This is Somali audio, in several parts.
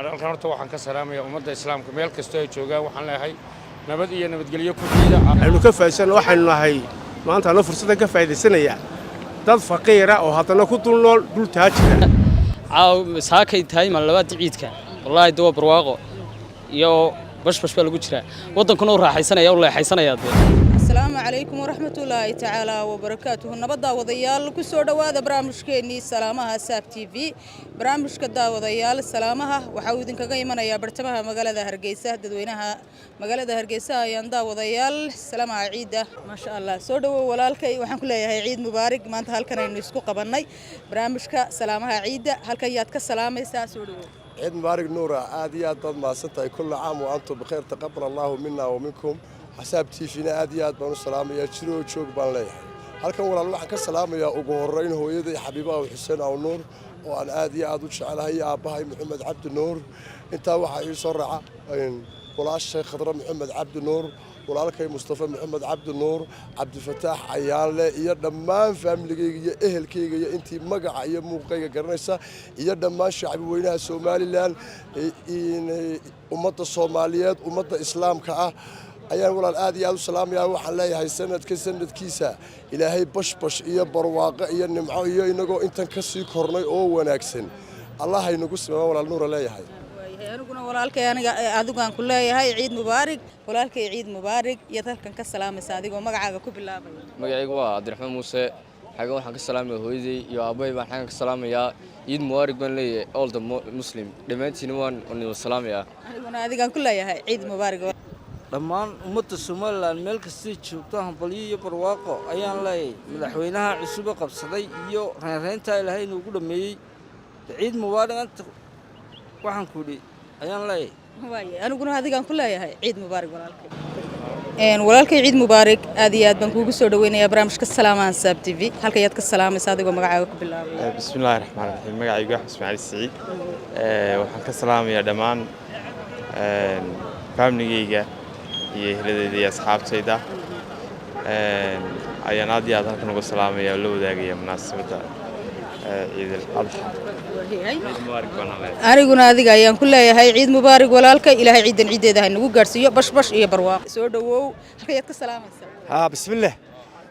Halkan horta waxaan ka salaamayaa ummadda Islaamka meel kastoo ay joogaan. Waxaan leeyahay nabad iyo nabadgelyo ku ciida. Aynu ka faa'iidaysan waxaynu nahay maanta anoo fursaddan ka faa'iidaysanayaa dad faqiira oo haddana ku dul nool dhul taajira. Caaw saakay tahay maalin labaadii ciidka. Wallaahi de waa barwaaqo iyo bashbash baa lagu jiraa, waddankuna u raaxaysanaya, u leexaysanaya dee. Asalaamu calaykum waraxmatullaahi tacaala wabarakaatuhu. Nabad daawadayaal, ku soo dhowaada barnaamijkeennii Salaamaha Saab TV. Barnaamijka, daawadayaal, salaamaha waxa uu idinkaga imanayaa bartamaha magaalada Hargeysa. Dadweynaha magaalada Hargeysa ayaan, daawadayaal, salaamaha ciidda. Maasha Allah, soo dhowow walaalkay. Waxaan ku leeyahay ciid mubaarig. Maanta halkan aynu isku qabannay barnaamijka salaamaha ciidda. Halkan yaad ka salaamaysaa? Soo dhowow. Ciid mubaarig, Nuura. Aad iyo aad baad mahadsan tahay. كل عام وأنتم بخير، تقبل الله منا ومنكم. Xasaab TV-na aad iyo aad baan u salaamayaa. Jiroo joog baan leeyahay. Halkan, walaal, waxaan ka salaamayaa ugu horrayn hooyaday Xabiibaha Xuseen Aw Nuur oo aan aad iyo aad u jecelahay, iyo aabbahay Maxamed Cabdi Nuur. Intaa waxaa ii soo raaca walaashay Khadra Maxamed Cabdi Nuur, walaalkay Mustafa Maxamed Cabdi Nuur, Cabdifataax Cayaanle, iyo dhammaan faamiligayga iyo ehelkayga iyo intii magaca iyo muuqayga garanaysa, iyo dhammaan shacbi weynaha Somaliland, ummadda Soomaaliyeed, ummadda Islaamka ah ayaan, walaal, aad iyo aad u salaamayaa. Waxaan leeyahay sanadka sanadkiisa Ilaahay bashbash iyo barwaaqo iyo nimco iyo inagoo intan ka sii kornay oo wanaagsan Allah haynagu simaa, walaal Nuura leeyahay. Aniguna, walaalkay, aniga adigaan ku leeyahay ciid mubaarig. Walaalkay, ciid mubaarig. Iyaad halkan ka salaamaysa adigoo magacaaga ku bilaabaya? Magacaygu waa Cabdiraxmaan Muuse. Xagan waxaan ka salaamaya hooyaday iyo aabbahay baan xagan ka salaamayaa. Ciid mubaarig baan leeyahay all the Muslim. Dhammaantiin waan wada salaamayaa. Aniguna adigaan ku leeyahay ciid mubaarig. Dhammaan ummadda Somaliland meel kastay joogto, hambalyo iyo barwaaqo ayaan leeyahay. Madaxweynaha cusube qabsaday iyo reynreyntaa Ilaahay inuugu dhammeeyey, ciid mubaarig anta waxaan ku idhi ayaan leeyahay. Waaye, aniguna adigaan ku leeyahay ciid mubaarig, walaalkay. Walaalkay, ciid mubaarig. Aad iyo aad baan kuugu soo dhaweynayaa barnaamijka Salaamaha Saab TV. Halka ayaad ka salaamaysa adigoo magacaaga ku bilaabaya? Bismi illaahi raxmaan raxiim. Magacaygu Axmed Ismaaciil Siciid. Waxaan ka salaamayaa dhammaan faamiligeyga iyo ehladeyda iyo asxaabtayda ayaan aad iyo aad halkan uga salaamaya oo la wadaagaya munaasabadda Ciid al Adxa. Ciid mubaarak baan leeyahay. Aniguna adiga ayaan ku leeyahay ciid mubaarig, walaalkay. Ilaahay ciidan ciideeda ha nagu gaarsiiyo bashbash iyo barwaaqo. Soo dhawow, halka ayaad ka salaamaysaa? ها، بسم الله،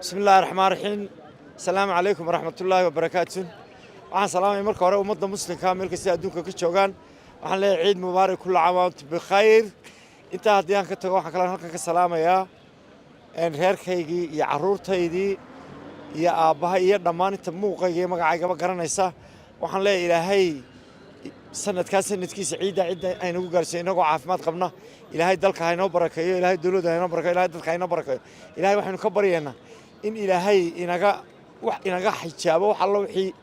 بسم الله الرحمن الرحيم. السلام عليكم ورحمة الله وبركاته. Waxaan salaamaya marka hore ummadda Muslimka meel kasta adduunka ka joogaan. Waxaan leeyahay ciid mubaarak، كل عام وأنتم بخير. Intaa haddii aan ka tago, waxaan kaloo halkan ka salaamayaa reerkaygii iyo carruurtaydii iyo aabbaha iyo dhammaan inta muuqayga iyo magacaygaba garanaysa. Waxaan leeyahay Ilaahay sanadkaa sanadkiisa ciidda cidda aynagu gaarsiiyo inagoo caafimaad qabna. Ilaahay dalka haynoo barakeeyo, Ilaahay dowladda haynoo barakeeyo, Ilaahay dadka haynoo barakeeyo. Ilaahay waxaynu ka baryaynaa in Ilaahay inaga wax inaga xijaabo, wax allo wixii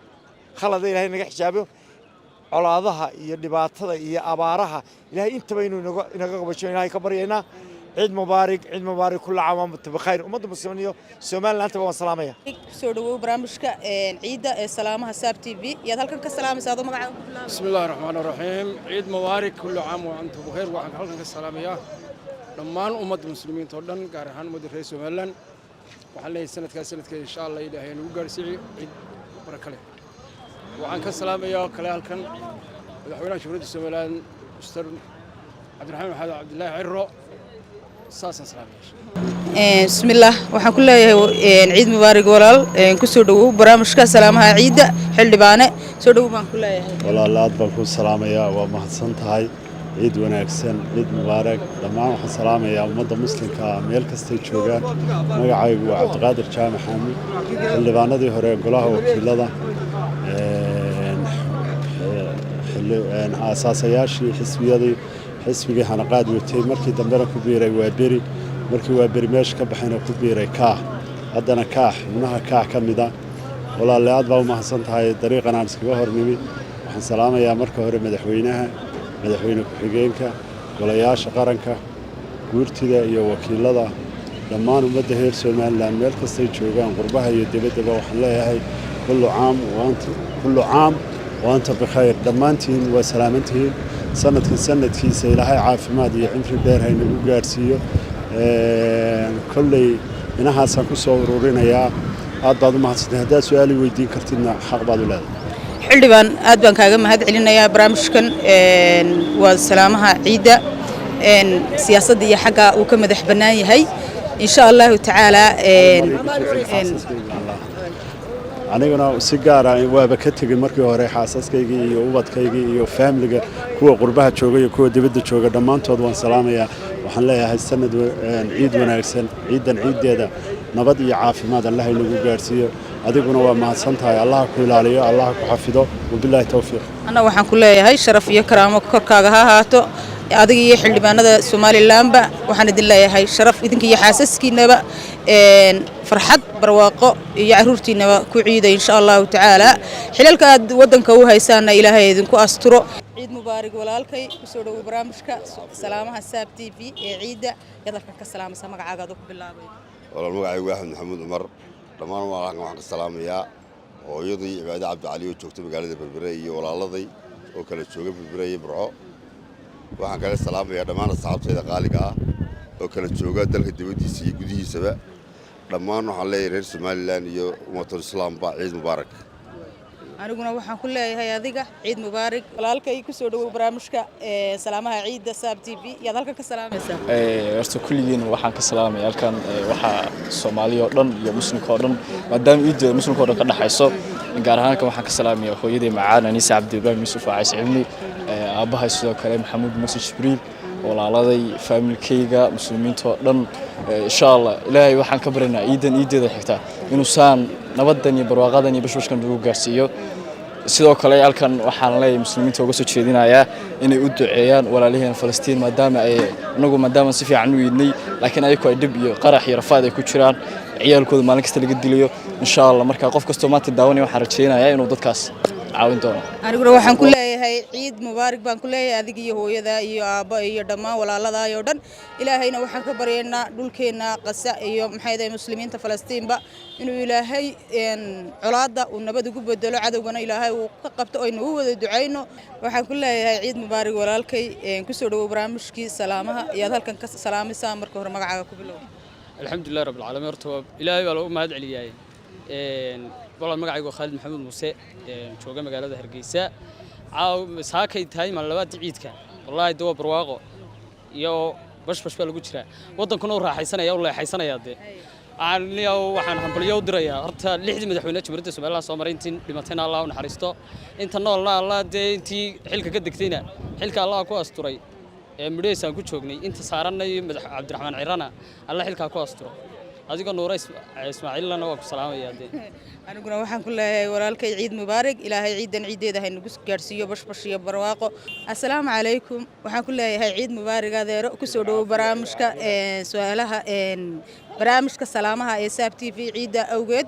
khalada Ilaahay inaga xijaabo, colaadaha iyo dhibaatada iyo abaaraha Ilaahay intaba inuu inaga qabasho Ilaahay ka baryaynaa. Ciid mubaarig, ciid mubaarig، كل عام وأنتم بخير. Ummadda Muslimiin iyo Somalilandaba waan salaamaya. Soo dhawow barnaamijka ciidda ee Salaamaha Saab TV. Yaad halkan ka salaamaysaa adoo magacaaga ku bilaabaya? بسم الله الرحمن الرحيم. عيد مبارك، كل عام وأنتم بخير. Waxaan halkan ka salaamayaa dhammaan ummadda Muslimiinta oo dhan, gaar ahaan ummadda reer Somaliland. Waxaan leeyahay sanadkaa sanadkeeda insha Allah Ilaahay nagu gaarsiiyo ciid baraka leh. Waxaan ka salaamayaa oo kale halkan madaxweynaha Jamhuuriyadda Somaliland, Mr. Cabdiraxmaan Maxamed Cabdilaahi Ciro. Saasaan salaamaya. Bismillaah. Waxaan ku leeyahay ciid mubaarig, walaal. Kusoo dhawow barnaamijka salaamaha ciidda. Xildhibaane, soo dhawow baan ku leeyahay. Walaal, aad baan kuu salaamayaa. Waa mahadsan tahay. Ciid wanaagsan, ciid mubaarak. Dhammaan waxaan salaamayaa ummadda Muslimka ah meel kastay joogaan. Magacaygu waa Cabdiqaadir Jaamac Xaami, xildhibaanadii hore ee golaha wakiilada, aasaasayaashii xisbiyadii, xisbigii Hanaqaad watay, markii dambena ku biiray Waaberi, markii Waaberi meesha ka baxayna ku biiray Kaah, haddana Kaah, xubnaha Kaah ka mida. Walaalle, aad baa u mahadsan tahay. Dariiqan aan iskaga hor nimi. Waxaan salaamayaa marka hore madaxweynaha, madaxweyne ku-xigeenka, golayaasha qaranka, guurtida iyo wakiilada, dhammaan ummadda reer Somaliland meel kastay joogaan, qurbaha iyo dibaddaba. Waxaan leeyahay كل عام وأنت كل عام وأنت بخير. Dhammaantiin waa salaamantihiin. Sanadkan sanadkiisa Ilaahay caafimaad iyo cimri dheer haynagu gaarsiiyo. Kolley inahaasaan ku soo ururinayaa. Aad baad u mahadsantay. Haddaad su-aali weydiin kartidna xaq baad u leedahay. Xildhibaan, aad baan kaaga mahad celinayaa. Barnaamijkan waa salaamaha ciidda. Siyaasadda iyo xagga uu ka madax bannaan yahay, insha Allahu tacaala. Aniguna si gaara waaba ka tegey markii hore xaasaskaygii iyo ubadkaygii iyo faamiliga, kuwa qurbaha jooga iyo kuwa dibadda jooga, dhammaantood waan salaamayaa. Waxaan leeyahay sanad ciid wanaagsan, ciidan ciiddeeda nabad iyo caafimaad Allah inagu gaarsiiyo. Adiguna waa mahadsan tahay. Allaha ku ilaaliyo, Allaha ku xafido. Wabilaahi towfiiq. Anna waxaan ku leeyahay sharaf iyo karaamo korkaaga ha ahaato, adiga iyo xildhibaanada Somalilandba. Waxaan idin leeyahay sharaf idinka iyo xaasaskiinaba, farxad, barwaaqo iyo caruurtiinaba ku ciiday, insha Allahu tacaala. Xilalka aad waddanka u haysaana Ilaahay idinku asturo. Ciid mubaarig, walaalkay. Kusoo dhowow barnaamijka salaamaha Saab TV ee ciidda. Yaad halkan ka salaamaysa, magacaaga adoo ku bilaabay? Walaal, magacaygu Axmed Maxamuud Cumar. Dhammaan walaalkan waxaan ka salaamayaa hooyaday Cibaade Cabdicali oo joogta magaalada Berbere iyo walaaladay oo kala jooga Berbere iyo Burco. Waxaan kale salaamayaa dhammaan asxaabtayda qaaliga ah oo kala jooga dalka dibaddiisa iyo gudihiisaba. Dhammaan waxaan leeyahay reer Somaliland iyo ummatul islaamba ciid mubaarak. Aniguna waxaan ku leeyahay adiga ciid mubaarig, walaalkay. Kusoo dhowow barnaamijka salaamaha ciidda Saab TV. Yaad halkan ka salaamaysaa? Horta kulligiin waxaan ka salaamaya halkan waxaa Soomaaliya oo dhan iyo muslimka oo dhan, maadaama ciidda muslimka oo dhan ka dhaxayso. Gaar ahaan kan waxaan ka salaamaya hooyaday macaan Aniisa Cabdi Ibraahim Yuusuf Cays Cilmi, aabbahay sidoo kale Maxamuud Muuse Jibriil, walaaladay, faamilkayga, muslimiinta oo dhan. Insha Allah Ilaahay waxaan ka baryanaa ciidan ciideeda xigta inuu saan nabadan iyo barwaaqadan iyo bashbashkan ugu gaarsiiyo. Sidoo kale halkan waxaan leeyahay muslimiinta uga soo jeedinayaa inay u duceeyaan walaalaheen Falastiin, maadaama ay inagu maadaama si fiican u iidnay, laakiin ayagu ay dhib iyo qarax iyo rafaad ay ku jiraan, ciyaalkooda maalin kasta laga dilayo. Insha Allah marka qof kastoo maanta daawanaya waxaan rajaynayaa inuu dadkaas caawin doono. Aniguna waxaan ku leeyahay ciid mubaarak baan ku leeyahay, adiga iyo hooyada iyo aabba iyo dhammaan walaaladaay oo dhan. Ilaahayna waxaan ka baryaynaa dhulkeenna Qasa iyo maxay tahay muslimiinta Falastiinba inuu Ilaahay colaadda uu nabad ugu bedelo, cadowgana Ilaahay uu ka qabto, aynu u wada ducayno. Waxaan ku leeyahay ciid mubaarak, walaalkay. Kusoo dhowow barnaamijkii salaamaha. Ayaad halkan ka salaamaysaa? Marka hore magacaaga ku bilow. Alxamdulilah rabbil caalamiin. Horta Ilaahay baa loogu mahad celiyay. Walaal, magacaygu waa Khaalid Maxamuud Muuse, jooga magaalada Hargeysa. Caaw saakay tahay maalin labaad ciidka. Wallaahi de waa barwaaqo iyo bashbash baa lagu jiraa, waddankuna u raaxaysanaya, u leexaysanaya. Dee waxaan hambalyo u dirayaa horta lixdii madaxweyne Jamhuuriyadda Somaliland soo maray. Intii dhimatayna Allah u naxariisto, inta noolna Allah, dee intii xilka ka degtayna xilka Allah ku asturay ee midhahiisaan ku joognay. Inta saarannay madax Cabdiraxmaan Cirana Allah xilkaa ku asturo. Adigoo Nuura Ismaaciillana waa ku salaamayaa dee. Aniguna waxaan ku leeyahay walaalkay ciid mubaarak. Ilaahay ciidan ciideeda ha nagu gaarsiiyo bashbash iyo barwaaqo. Assalaamu calaykum. Waxaan ku leeyahay ciid mubaarak, adeero. Kusoo dhowow barnaamijka su-aalaha, barnaamijka salaamaha ee Saab TV. Ciidda awgeed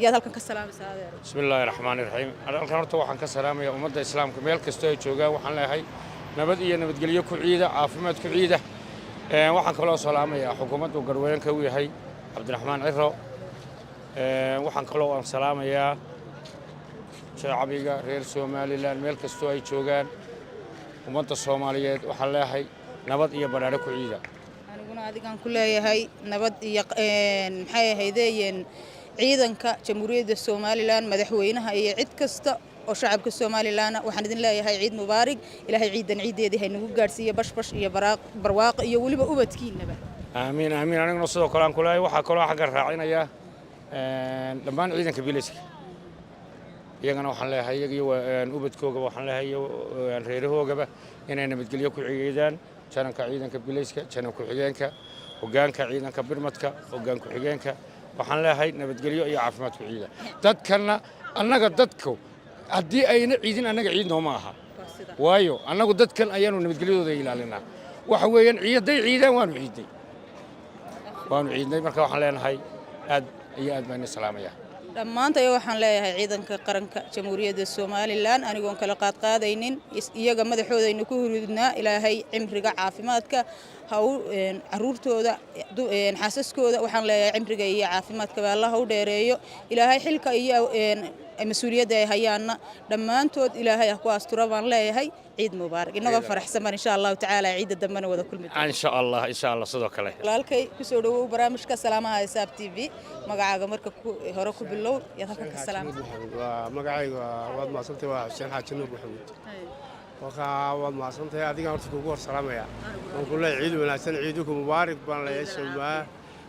yaad halkan ka salaamaysaa, adeero? Bismi illaahi raxmaani raxiim. Halkan horta waxaan ka salaamayaa ummadda islaamka meel kastoo ay joogaan. Waxaan leeyahay nabad iyo nabadgelyo ku ciida, caafimaad ku ciida. Waxaan kaloo salaamayaa xukuumaddu garweenka u yahay Cabdiraxmaan Ciro. Waxaan kaloo aan salaamayaa shacbiga reer Somaliland meel kastoo ay joogaan. Ummadda Soomaaliyeed waxaan leeyahay nabad iyo badhaadhe ku ciida. Aniguna adigaan ku leeyahay nabad iyo maxay ahaydeen ciidanka Jamhuuriyadda Somaliland, madaxweynaha iyo cid kasta oo shacabka Somaliland waxaan idin leeyahay ciid mubaarak. Ilaahay ciidan ciideedii ha nagu gaadhsiiyo bashbash iyo barwaaqo iyo weliba ubadkiinaba. Aamiin, aamiin. Aniguna sidoo kale aan ku leeyahay. Waxaa kaloo xagga raacinaya dhammaan ciidanka biliska, iyagana waxaan leeyahay, iyaga iyo ubadkoogaba waxaan leeyahay iyo reerahoogaba inay nabadgelyo ku ciidaan. Jananka ciidanka bilayska, janan ku-xigeenka, hoggaanka ciidanka birmadka, hoggaan ku-xigeenka, waxaan leeyahay nabadgelyo iyo caafimaad ku ciida. Dadkanna annaga dadku haddii ayna ciidin annaga ciid nooma aha, waayo annagu dadkan ayaanu nabadgelyadooda ilaalinaa. Waxa weeyaan hadday ciidaan waanu ciidnay, waanu ciidnay. Marka waxaan leenahay aad iyo aad baan idin salaamayaa. Dhammaantaya waxaan leeyahay ciidanka qaranka Jamhuuriyadda Somaliland, anigoon kala qaadqaadaynin, iyaga madaxoodaynu ku hurudnaa. Ilaahay cimriga caafimaadka ha u caruurtooda, xaasaskooda waxaan leeyahay cimriga iyo caafimaadkaba Allah ha u dheereeyo. Ilaahay xilka iyo Mas-uuliyadda ay hayaanna dhammaantood Ilaahay ah ku astura baan leeyahay. Ciid mubaarak, inagoo faraxsan baan insha Allahu tacaala ciidda dambena wada kulmi doona. Insha Allah, insha Allah, sidoo kale. Walaalkay, kusoo dhawow barnaamijka Salaamaha Hisaab TV. Magacaaga marka hore ku bilow, yaad halkan ka salaamta? Waa magacayga, waad mahadsantahay, waa Xuseen Xaaji Nuur Maxamuud. Wakaa, waad mahadsantahay. Adigaan horta kugu hor salaamaya, waan ku leeyahay ciid wanaagsan, ciiduku mubaarak baan leeyahay. Somaa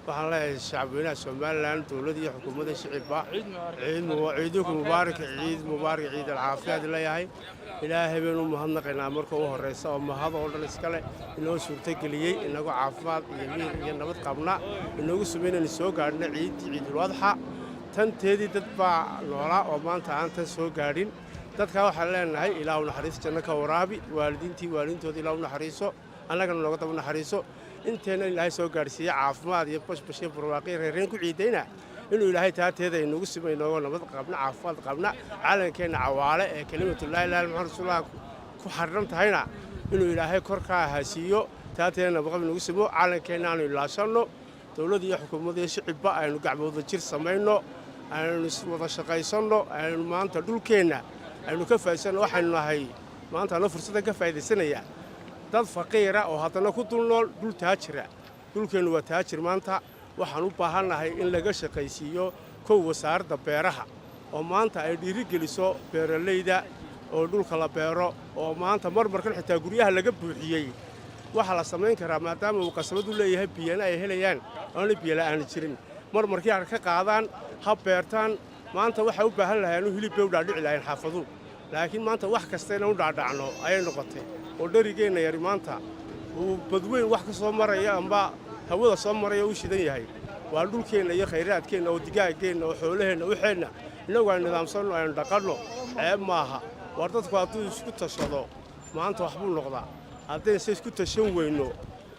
waxaan leeyahay shacabweynaha Somaliland, dowladda iyo xukuumadda, shicibba, ciiduku mubaarak, ciid mubaarak, ciid alcaafiyaad leeyahay. Ilaahay baynu u mahadnaqaynaa marka u horreysa oo mahad oo dhan iskale inoo suurtageliyey inagoo caafimaad iyo miir iyo nabad qabna, inoogu sumaynaynu soo gaadhna ciiddii Ciidul Adxa. Tanteedii dad baa noolaa oo maanta aan tan soo gaadhin. Dadkaa waxaan leenahay Ilaahu naxariis janno ka waraabi, waalidiintii waalidintooda Ilaahu naxariiso, annagana nooga daba naxariiso. Inteenna Ilaahay soo gaadhsiiye caafimaad iyo bashbash iyo barwaaqo iyo reereen ku ciidayna, inuu Ilaahay taateeda inoogu simo inooga nabad qabna, caafimaad qabna, calankeenna cawaale ee kelimatu laa ilaaha Muxammad rasuulullah ku xardhan tahayna inuu Ilaahay korkaa hasiiyo, taateena nabadqab inoogu simo, calankeenna aanu ilaashanno, dowladda iyo xukuumadda iyo shicibba aynu gacmooda jir samayno, aynu wada shaqaysanno, aynu maanta dhulkeenna aynu ka faa'iidaysanno. Waxaynu nahay maanta anoo fursaddan ka faa'iidaysanaya dad faqiira oo haddana ku dul nool dhul taajira. Dhulkeennu waa taajir. Maanta waxaan u baahannahay in laga shaqaysiiyo kow wasaaradda beeraha oo maanta ay dhiirigeliso beeralayda oo dhulka la beero, oo maanta marmarkan xitaa guryaha laga buuxiyey. Waxaa la samayn karaa, maadaama uu qasabad u leeyahay, biyana ay helayaan, oona biyo la'aani jirin, marmarkii ha ka qaadaan, ha beertaan. Maanta waxay u baahan lahayn hilib bay u dhaadhici lahayn xaafaduhu, laakiin maanta wax kasta inaan u dhaadhacno ayay noqotay, oo dharigeenna yari maanta uu badweyn wax ka soo maraya amba hawada soo maraya u shidan yahay. Waa dhulkeenna iyo khayraadkeenna oo digaaggeenna oo xoolaheenna waxeenna innagu aynu nidaamsanno, aynu dhaqanno, ceeb maaha. Waar dadku hadduu isku tashado maanta waxbuu noqdaa. Haddayse isku tashan weyno,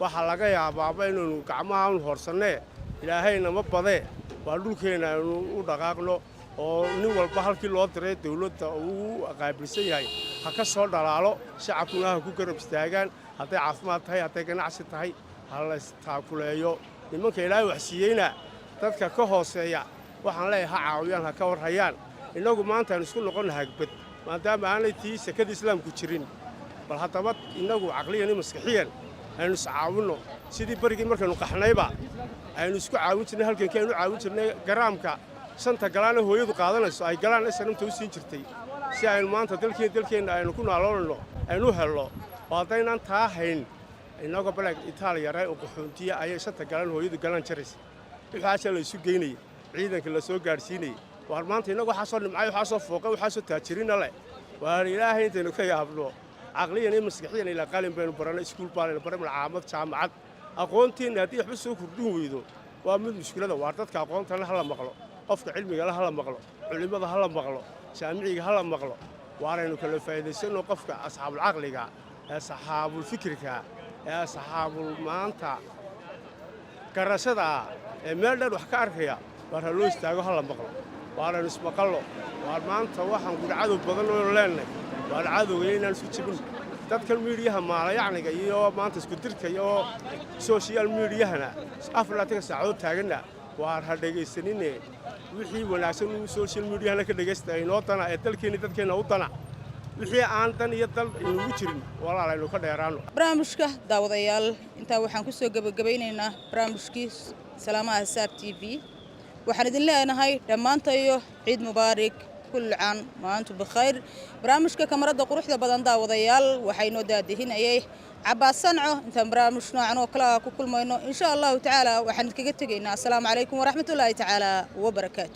waxaa laga yaabaaba inaynu gacmaha anu horsannee. Ilaahayna ma badee, waa dhulkeenna aynu u dhaqaaqno, oo nin walba halkii loo diray dawladda uu qaabilsan yahay ha ka soo dhalaalo, shacabkuna ha ku garab istaagaan. Hadday caafimaad tahay, hadday ganacsi tahay, ha la istaakuleeyo. Nimanka Ilaahay wax siiyeyna dadka ka hooseeya waxaan leeyahay ha caawiyaan, ha ka warhayaan. Innagu maanta aynu isku noqonna hagbad, maadaama aanay tii sakada islaamku jirin. Bal haddaba innagu caqliyan iyo maskaxiyan aynu iscaawinno, sidii berigii markaynu qaxnayba aynu isku caawin jirnay, halkankii aynu caawin jirnay, garaamka shanta galaana hooyadu qaadanayso ay galaan SNMta u siin jirtay, si aynu maanta dalkeenna aynu ku naaloonayno aynu helno. Oo haddaynaan taa hayn, innagoo balag Itaaliya yare oo qaxoontiya ayay shanta galaan hooyadu galaan jaraysa, waxaasaa la isu geynayay, ciidanka la soo gaadhsiinayay. Waar maanta innagu waxaa soo dhimcay, waxaa soo fooqay, waxaa soo taajirina leh. Waar Ilaahay intaynu ka yaabno, caqliyan iyo maskaxiyan ilaa qalin baynu barannay, iskuul baanaynu baray, malcaamad, jaamacad. Aqoonteenna haddii waxba soo kordhin weydo waa mid mushkilada. Waar dadka aqoontana ha la maqlo, qofka cilmigala ha la maqlo, culimmada ha la maqlo, jaamiciga ha la maqlo. Waaraynu kala faa'iidaysanno qofka asxaabulcaqliga ee asxaabulfikirka ee asxaabul maanta garashada ah ee meel dheer wax ka arkaya. Waar ha loo istaago, ha la maqlo, waaraynu ismaqallo. Waar maanta waxaan guri cadow badan oynu leennahay, waar cadowga inaan isku jibin. Dadkan miidiyaha maalayacniga iyo maanta isku dirka iyo social mediahana 24-ka saacadood taaganna, waar ha dhegaysanine. Wixii wanaagsan uu social mediahana ka dhegaysta, inoo dana ee dalkeenni dadkeenna u dana. Wixii aan dan iyo dal inugu jirin, walaal, aynu ka dheeraanno. Barnaamijka daawadayaal intaa waxaan ku soo gebagabaynaynaa barnaamijkii Salaamaha Saab TV. Waxaan idin leenahay dhammaantayo ciid mubaarak, kullu caam wa antum bikhayr. Barnaamijka kamarada quruxda badan daawadayaal waxaa inoo daadihinayay Cabaas Sanco. Intaan barnaamij noocan oo kale ah ku kulmayno insha Allahu tacaala, waxaan idinkaga tegaynaa asalaamu calaykum waraxmatullaahi tacaala wabarakaatu.